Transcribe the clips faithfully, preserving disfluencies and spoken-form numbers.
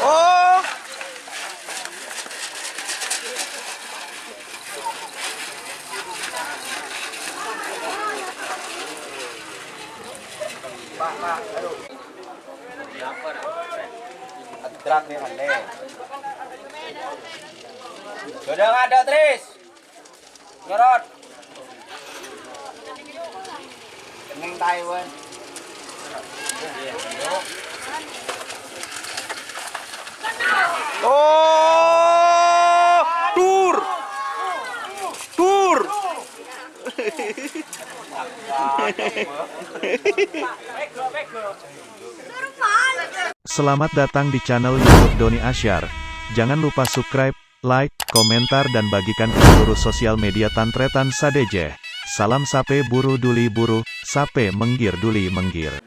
Oh. Pak, Pak, ayo. Adrak nih, Ande. Sudah ngadek, Tris. Nyorot. Neng Taiwan. Oh, tur. Tur. Selamat datang di channel YouTube Doni Asyar. Jangan lupa subscribe, like, komentar, dan bagikan ke seluruh sosial media tan-tarètan sadhâjâ. Salam sapè buru duli buru, sapè mèngghir duli mèngghir.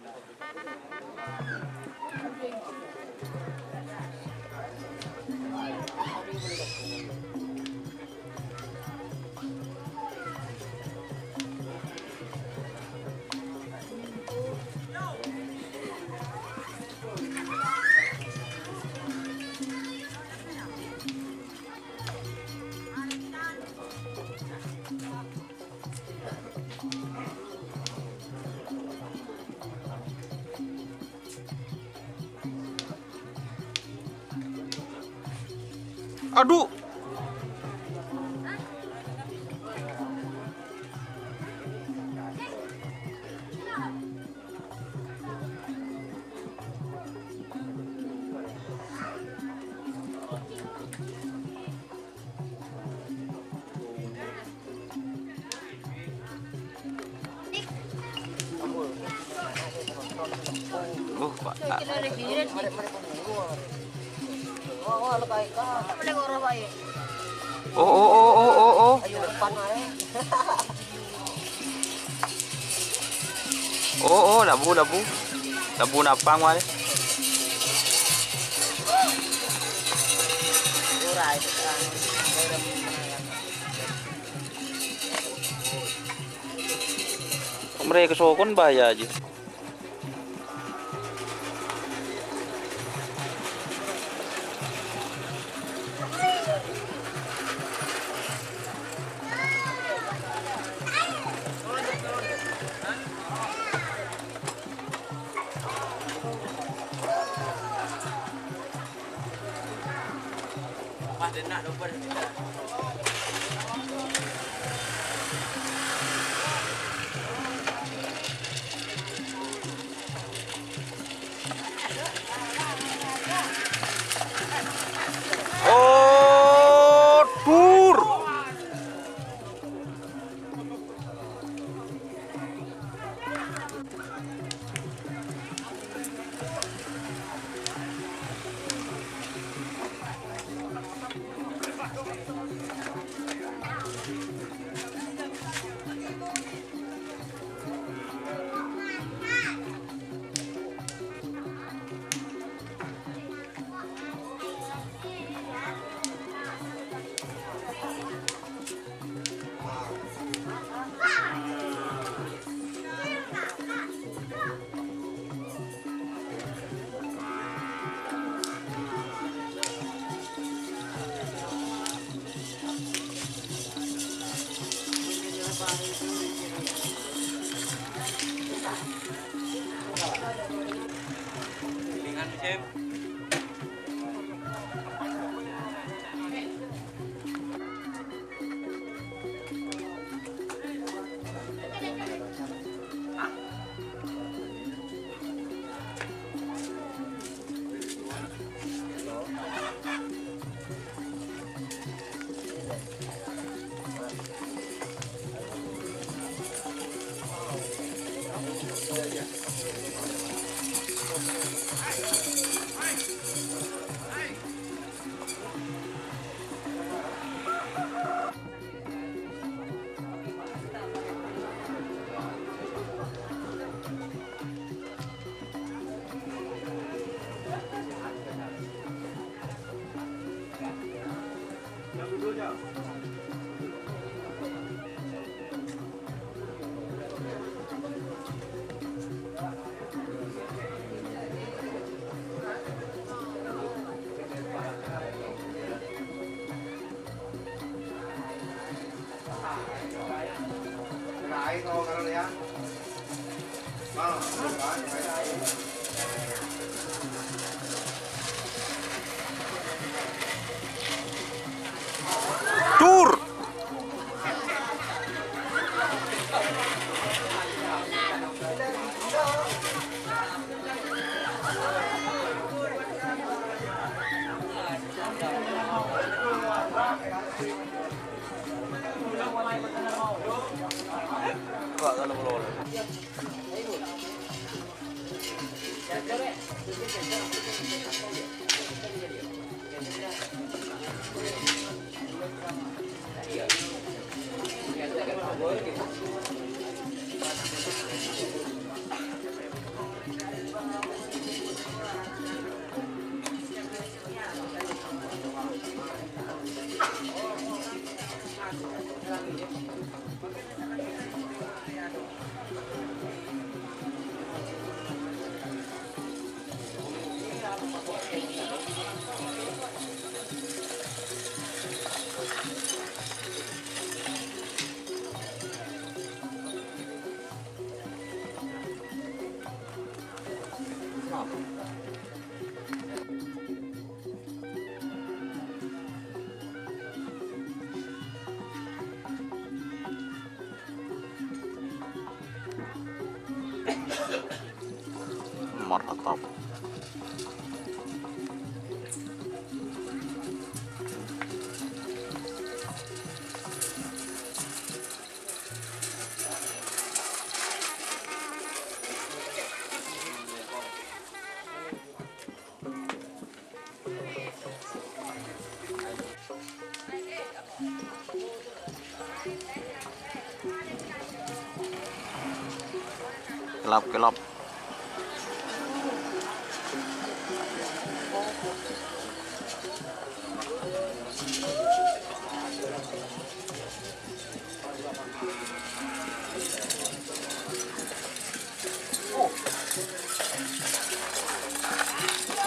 Adu. Uh, Pak. Oh, oh, oh, oh, oh, oh. Oh, oh, labu, labu. Labu napang, wae. Mereka sokon bahaya aja. Oh, dur. Tur! Martabak. Kelap, kelap.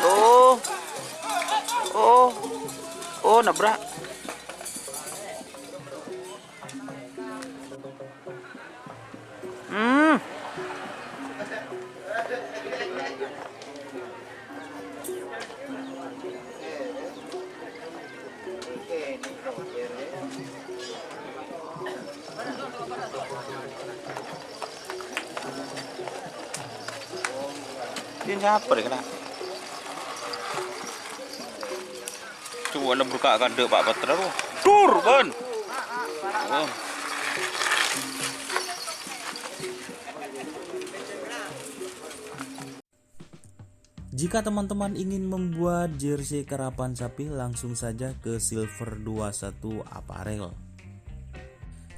Oh. Oh. Oh, nabrak. Hmm. Ini siapa deh kena? Coba lebur ka kandhe Pak Patra, Bu. Dur, Bun. Oh. Jika teman-teman ingin membuat jersey karapan sapi, langsung saja ke Silver dua satu Apparel.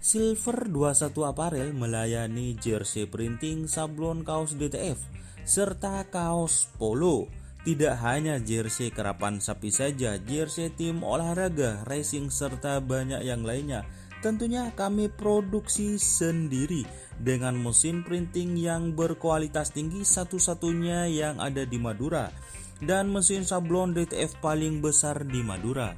Silver dua satu Apparel melayani jersey printing, sablon, kaos D T F, serta kaos polo. Tidak hanya jersey karapan sapi saja, jersey tim olahraga, racing, serta banyak yang lainnya. Tentunya kami produksi sendiri dengan mesin printing yang berkualitas tinggi, satu-satunya yang ada di Madura, dan mesin sablon D T F paling besar di Madura.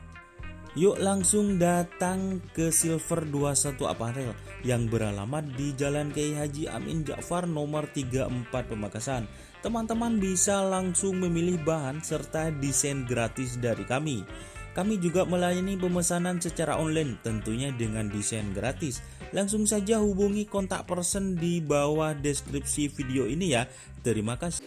Yuk langsung datang ke Silver dua satu Apparel yang beralamat di Jalan Kiai Haji Amin Ja'far nomor tiga empat Pamekasan. Teman-teman bisa langsung memilih bahan serta desain gratis dari kami. Kami juga melayani pemesanan secara online, tentunya dengan desain gratis. Langsung saja hubungi kontak person di bawah deskripsi video ini ya. Terima kasih.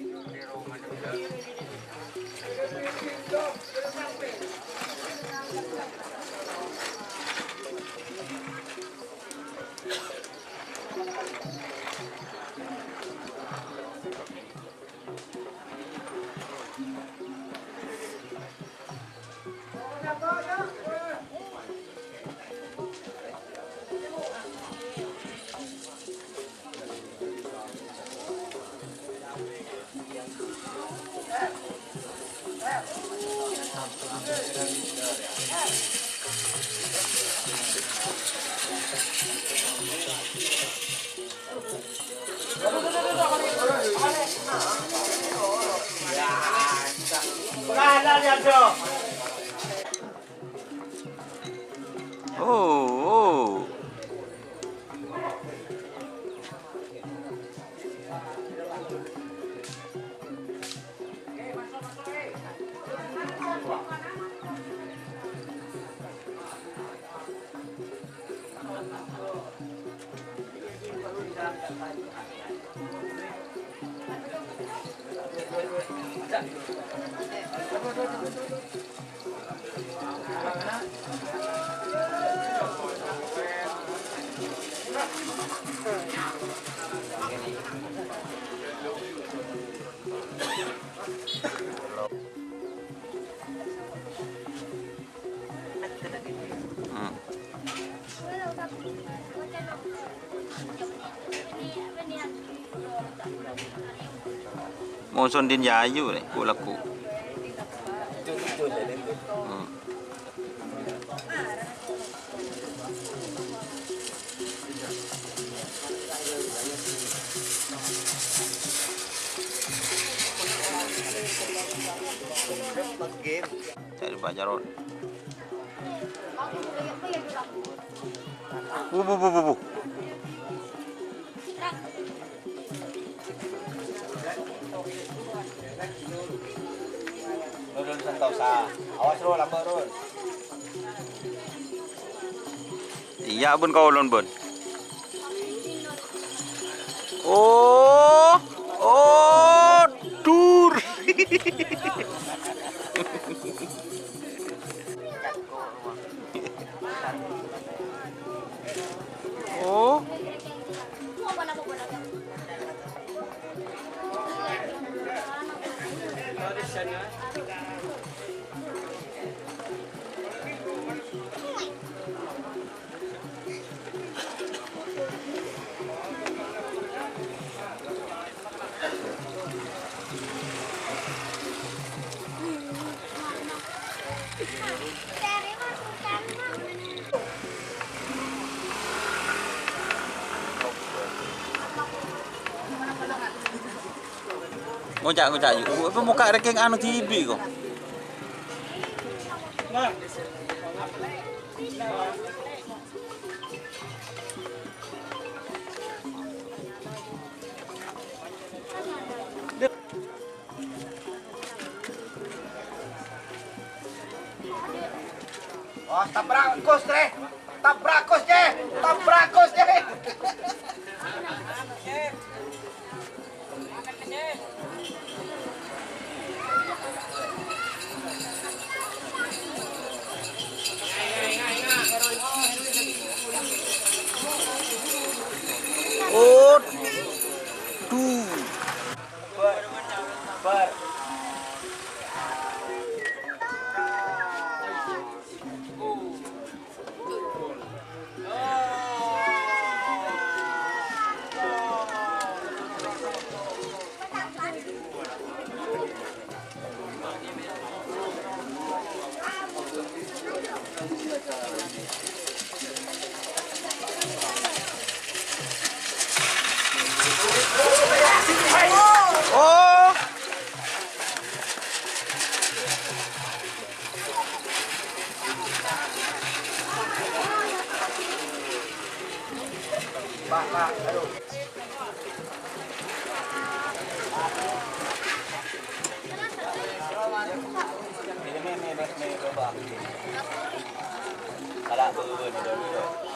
Oh, oh. Hmm. Moso din yayu rè, ku-laku. Hmm. Ca'na bâca, Ron. Bu, bu, bu, bu, bu. Nurun Santosa. Awas, Ron, lambâ', Ron. Iyâ, bun, kaulâ, bun. Oh, oh, dur. Oh. Ngoca', ngoca', yu. Apa mokka' rèkèng anu dhibi' ko? Wah, tabrak Gus, Tre. Tabrak Gus, Cè. Tabrak Gus, Cè. Oh, duh. Oh.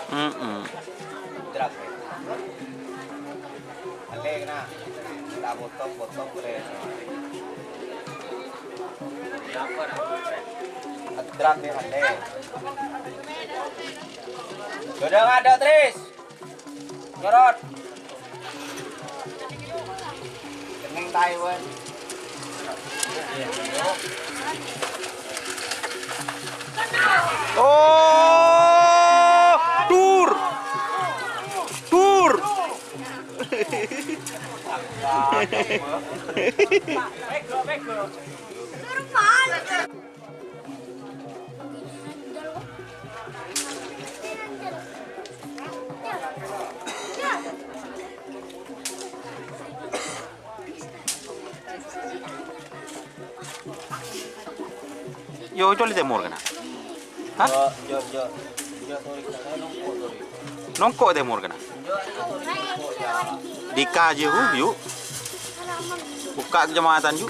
Mm-mm. Allè kèna. Ta' potong-potong polè. Adrak, ya, allè. Sudah ngadek, Tris. Nyorot. Kenning Taiwan. Oh, dur. Dur. Yo, coli tèmor kana. Hah? Nongko' tèmor kana. Dika jiyâ, hu, yu. Bukka' kacamatan, yu.